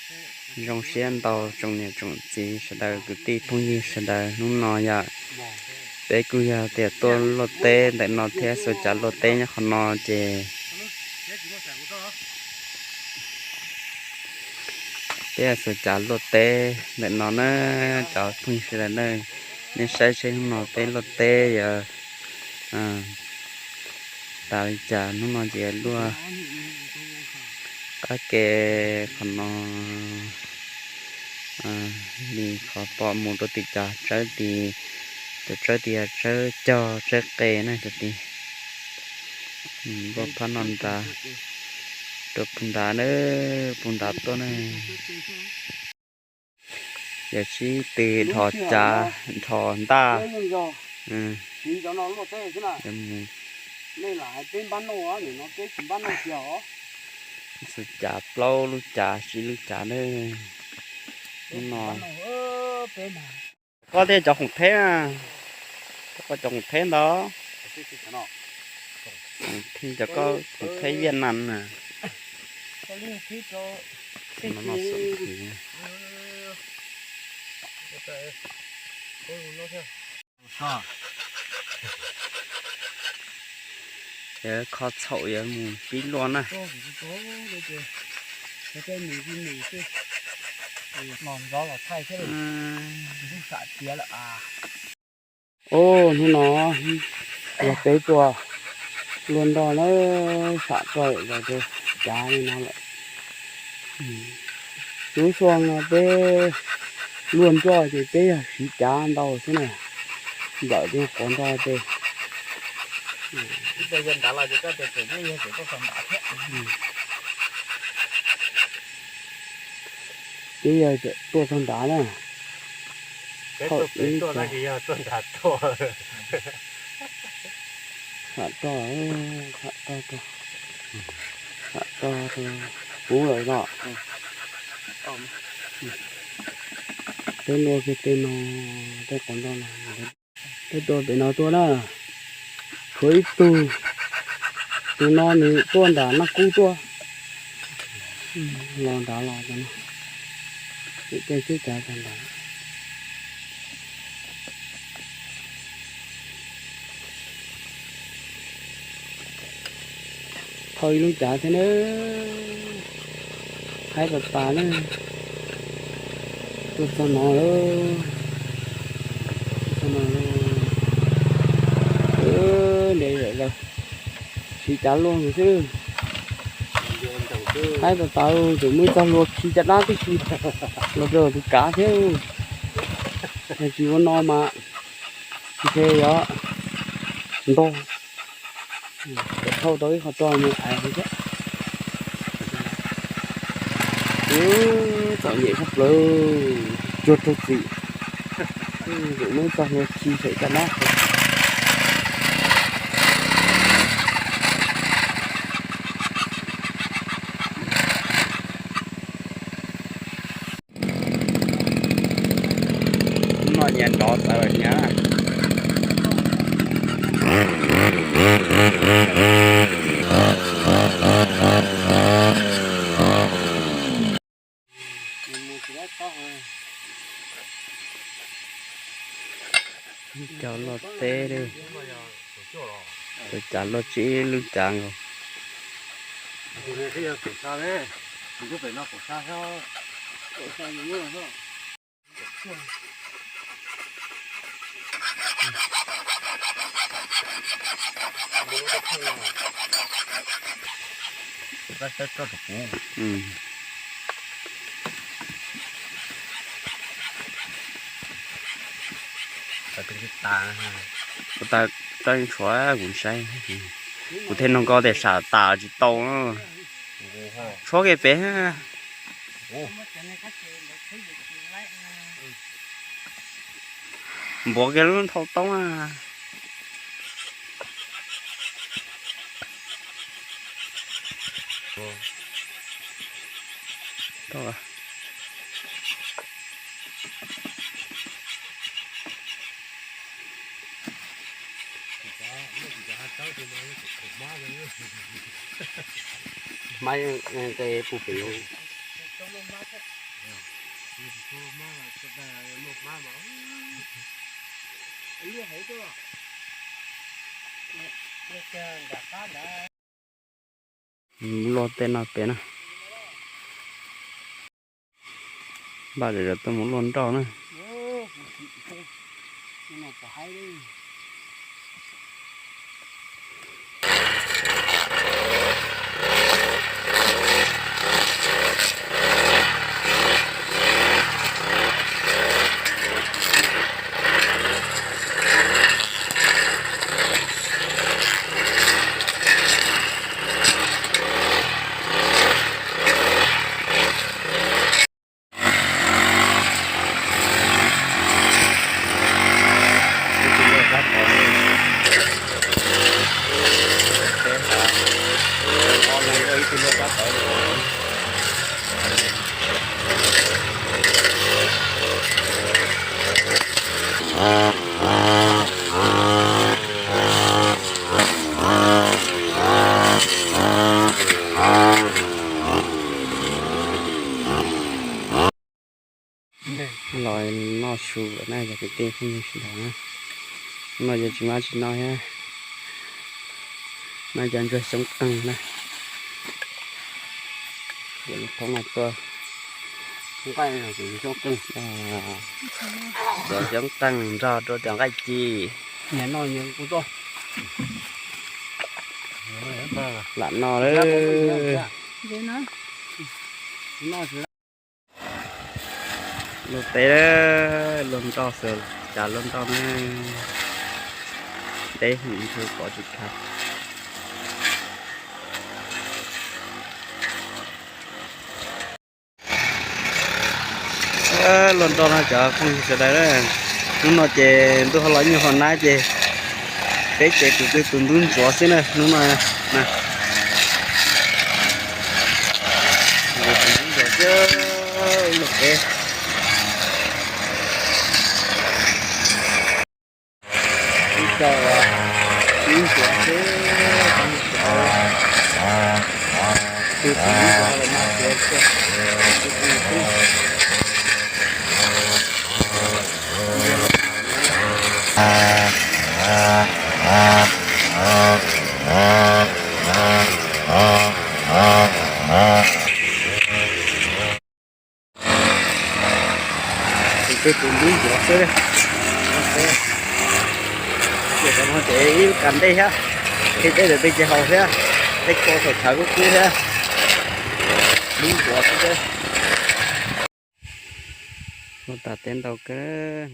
Zoo siab ntau tsoom niam tsoom txiv sawv daws, kwv tij phooj ywg sawv daws, hnub no yog peb kuj yog tias tuaj luaj teb ntawm no thiab xuas cav luaj teb nyob qhov no ces peb xuas cav luaj teb ntawm no na, cov phooj ywg sawv daws na, nej saib seb hnub no peb luaj teb yuav tas li cas. Hnub no ces luaj qab ke qhov no li qhov pom mus rau tim cov tsawb tid, cov tsawb tid yog tsawb cog tsawb qe na cov tid. Luaj phab no nrad, rau puag nrad na, puag nrad tuaj na. Yog sib tw dhos cav dhos ntaj. Xuas cav plaub lub cav tsib lub cav na. Hnub no koj thiaj cov khoom theb na, koj cov khoom theb ntawd, cov koj khoom theb Viaj Nam na. Kho txhaum yuav mus pib luaj na. Ub, hnub no yog peb tuaj luaj nroj na, sam roj los rau cav li no lawm. Lub xyoo no peb luaj nroj ces peb yog siv cav ntau xwb na, nplawm tej quav nroj tej. Peb yog tuaj txog nrad na. Thaum ib tuaj, tuaj nrad tuaj, xam roj, xam roj, xam roj rau pub lawm los. Peb luaj kiag tej no, tej quav nroj no. Peb tuaj pem no tuaj na, tshuav ib tug, tus no nws tuaj nram Naj Kub tuaj, los nrad los no, tej xwb cav tag nrad. Thau ib lub cav thiab na, haib tas tas na, tuaj txog no lawm, txog no lawm, ntev lawm, siv cav luaj xwb. Haib tas tas, tseem muaj ib txoj hlua khi caj dab tib si los rau tus kav thiab. Yog tsis ua no mas ntshe yuav ntog, thauj tau ib qho roj mus ais thiab. Txom nyem tshaj plaws, cuag raug txim. Tseem muaj ib txoj hlua khi saum caj dab. Hnub no nyias nrov txawv lawm nyab. Cov luaj teb li, cov cav luaj tsib lub cav nkaus. Kuv tau tshuav kuv saib, kuv thiaj nug koj tias sam tas tsis tau. Tshuab kiag pem. Npuav kiag lub nthau toob na. Hmab nqe puag pem. Mus luaj tej no pem na. Npaj zom zaws tuaj mus luaj nroj na. Los noj su lawm na cov kwv tij phooj ywg sawv daws na. Hnub no ces tsis maj tsis noj thiab. Noj cov ntsuag xyoob qeeg na. Ces thoob no tuaj. Cov xyoob qeeg nrog rau cov nqaij ci. Lam no lawm. Luaj teb, luaj nroj xwb, cas luaj nroj na. Deb heev, pov tsis khav. Luaj nroj no cov phooj ywg sawv daws, hnub no ces ntuj ho los nyuj ho nab ces peb ces tus twg tus ntub ntsuav xwb na hnub no na. Tus ntub ntsuav xwb, ib lub teb. Ib co ntub ntsuav xwb, tus ntub ntsuav los mas ntsuav xwb. Tus twg tus ntub ntsuav xwb. Ces qhov no ces ib kas ntej thiab, qhib dej ntawm peb ces haus thiab, tej ko thaum tshav kub kub thiab, ntub ntsuav xwb. Ua tas teb ntau kawg.